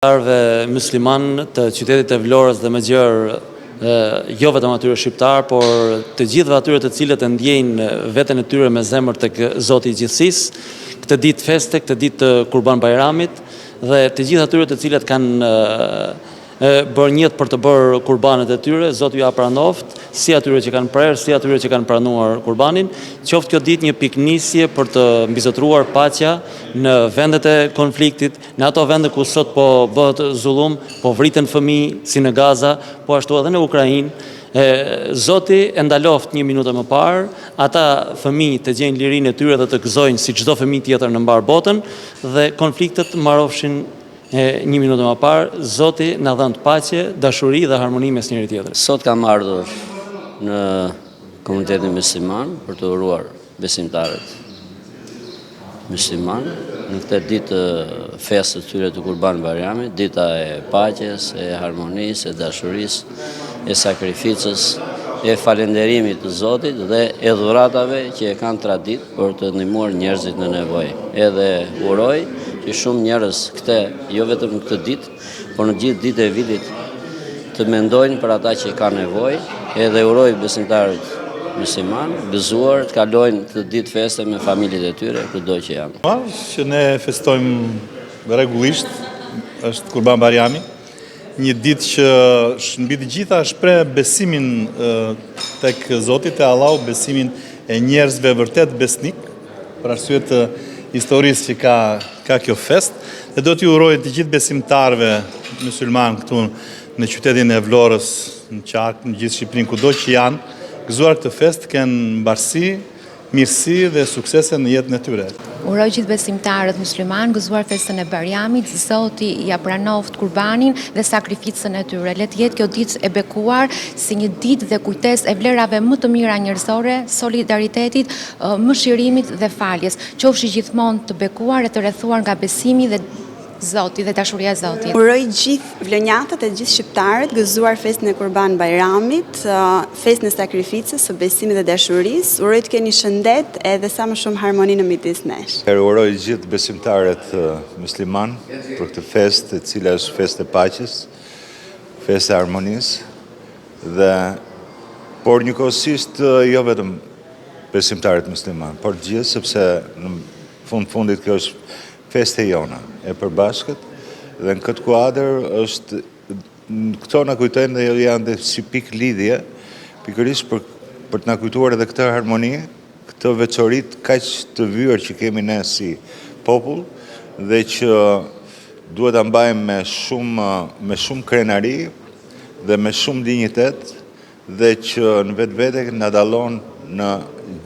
Besimtarëve myslimanë të qytetit të Vlorës dhe më gjerë, jo vetëm atyre shqiptarë, por të gjithëve atyre të cilët e ndjejnë veten e tyre me zemër tek Zoti i gjithësisë, këtë ditë feste, këtë ditë të Kurban Bajramit dhe të gjithë atyre të cilët kanë bërë nijet për të bërë kurbanet e tyre, Zoti jua pranoftë, si atyre që kanë prerë, si atyre që kanë pranuar kurbanin, qoftë kjo ditë një pikënisje për të mbizotëruar paqja në vendet e konfliktit, në ato vende ku sot po bëhet zullum, po vriten fëmijë, si në Gaza, po ashtu edhe në Ukrainë, Zoti e ndaloftë një minutë më parë, ata fëmijë të gjejnë lirinë e tyre dhe të gëzojnë si çdo fëmijë tjetër në mbarë botën dhe konfliktet mbarofshin E një minutë më parë, Zoti na dhëntë paqe, dashuri dhe harmoni mes njëri-tjetrit. Sot kam ardhur në komunitetin mysliman për të uruar besimtarët mysliman në këtë ditë të festës së tyre të Kurban Bajramit, dita e paqes, e harmonisë, e dashurisë, e sakrificës, e falënderimit të Zotit dhe e dhuratave që e kanë traditë për të ndihmuar njerëzit në nevojë. Edhe uroj që shumë njerëz këtë, jo vetëm në këtë ditë, por në gjithë ditët e vitit të mendojnë për ata që kanë nevojë, edhe uroj besimtarët mysliman, gëzuar të kalojnë këtë ditë feste me familjet e tyre, kudo që janë. Që ne festojmë rregullisht është Kurban Bajrami, Një ditë që mbi të gjitha shpreh besimin tek Zoti, te Allahu, besimin e njerëzve vërtet besnik, për arsye të historisë që ka ka kjo festë, dhe do t'i uroj të gjithë besimtarëve myslimanë këtu në qytetin e Vlorës, në qark, në gjithë Shqipërinë, kudo që janë, gëzuar këtë festë, të kenë mbarësi, mirësi dhe suksese në jetën e tyre. Uroj gjithë besimtarët myslimanë gëzuar festën e Bajramit, Zoti ia pranoftë kurbanin dhe sakrificën e tyre. Le të jetë kjo ditë e bekuar si një ditë dhe kujtesë e vlerave më të mira njerëzore, solidaritetit, mëshirimit dhe faljes. Qofshi gjithmonë të bekuar e të rrethuar nga besimi dhe Zoti dhe dashuria e Zotit. Uroj gjithë vlonjatët e gjithë shqiptarët gëzuar festën e Kurban Bajramit, festën e sakrificës, së besimit dhe dashurisë. Uroj të keni shëndet edhe sa më shumë harmoni në midis nesh. Uroj gjithë besimtarët myslimanë për këtë festë, e cila është festë e paqes, festë e harmonisë dhe por njëkohësisht jo vetëm besimtarët muslimanë, por të gjithë sepse në fund fundit kjo është Festë e jona, e përbashkët dhe në këtë kuadër është këto na kujtojnë dhe janë dhe si pikë lidhje, pikërisht për për të na kujtuar edhe këtë harmoni, këtë veçori kaq të vyer që kemi ne si popull dhe që duhet ta mbajmë me shumë me shumë krenari dhe me shumë dinjitet dhe që në vetvete na dallon në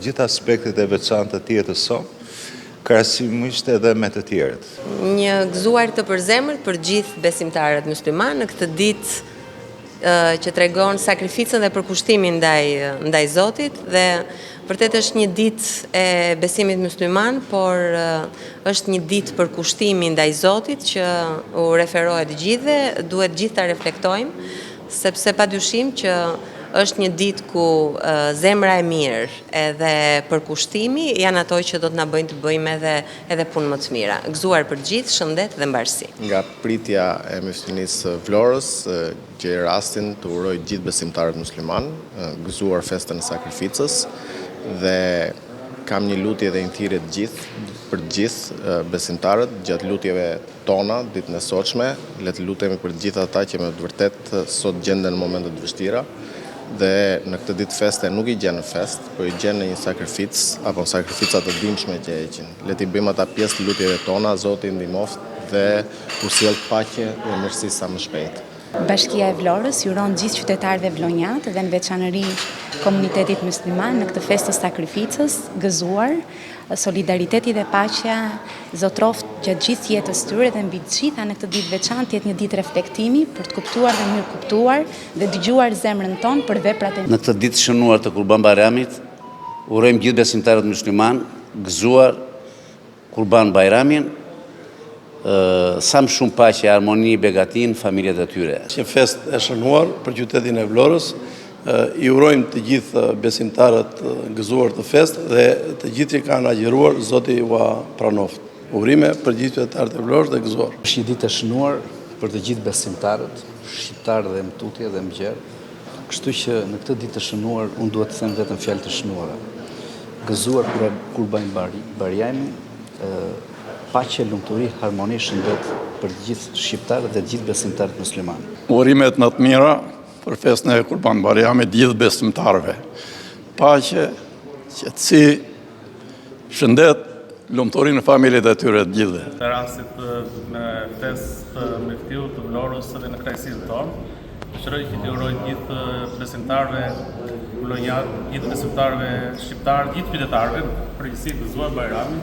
gjithë aspektet e veçanta të jetës sonë, krahasimisht edhe me të tjerët. Një gëzuar të përzemërt për gjithë besimtarët myslimanë në këtë ditë që tregon sakrificën dhe përkushtimin ndaj ndaj Zotit dhe vërtet është një ditë e besimit mysliman, por është një ditë përkushtimi ndaj Zotit që u referohet të gjithëve, duhet gjithë ta reflektojmë Sepse padyshim që është një ditë ku zemra e mirë edhe përkushtimi janë ato që do të na bëjnë të bëjmë edhe edhe punë më të mira. Gëzuar për të gjithë, shëndet dhe mbarësi. Nga pritja e Myftinisë së Vlorës, gjej rastin të uroj gjithë besimtarët muslimanë, gëzuar festën e sakrificës dhe kam një lutje dhe një thirrje të gjithë për të gjithë besimtarët gjatë lutjeve tona ditën e sotshme, le të lutemi për të gjithë ata që me të vërtetë sot gjenden në momente të vështira dhe në këtë ditë feste nuk i gjen në festë, por i gjen në një sakrificë apo në sakrifica të dhimbshme që heqin. Le t'i bëjmë ata pjesë të lutjeve tona, Zoti i ndihmoftë dhe u sjelltë paqe dhe mirësi sa më shpejt. Bashkia e Vlorës i uron gjithë qytetarëve vlonjatë dhe në veçanëri komunitetit mysliman në këtë festë të sakrificës, gëzuar, Solidariteti dhe paqja zotëroftë gjatë gjithë jetës tyre dhe mbi të gjitha në këtë ditë veçantë të jetë një ditë reflektimi për të kuptuar dhe mirëkuptuar dhe dëgjuar zemrën tonë për veprat e Në këtë ditë të shënuar të Kurban Bajramit, urojmë gjithë besimtarët myslimanë gëzuar Kurban Bajramin, sa më shumë paqe, harmoni, begati në familjet e tyre. Një festë e shënuar për qytetin e Vlorës, i urojmë të gjithë besimtarët gëzuar këtë festë dhe të gjithë që kanë agjëruar, Zoti ua pranoftë. Urime për gjithë qytetarët e Vlorës dhe gëzuar. Është një ditë e shënuar. për të gjithë besimtarët, shqiptarë dhe më tutje dhe më gjerë. Kështu që në këtë ditë të shënuar, unë duhet të them vetëm fjalë të shënuara. Gëzuar Kurban Bajramin, paqe, lumturi, harmoni, shëndet për të gjithë shqiptarët dhe të gjithë besimtarët muslimanë. Urimet më të mira për festën e Kurban Bajramit gjithë besimtarëve. Paqe, qetësi, shëndet, lumturi në familjet e tyre të gjithëve. Të rastit me festë të myftiut të Vlorës dhe në krajësinë tonë, dëshiroj që t'i uroj gjithë besimtarëve vlonjatë, gjithë besimtarëve shqiptarë, gjithë qytetarëve, përgjithësi gëzuar Bajramin.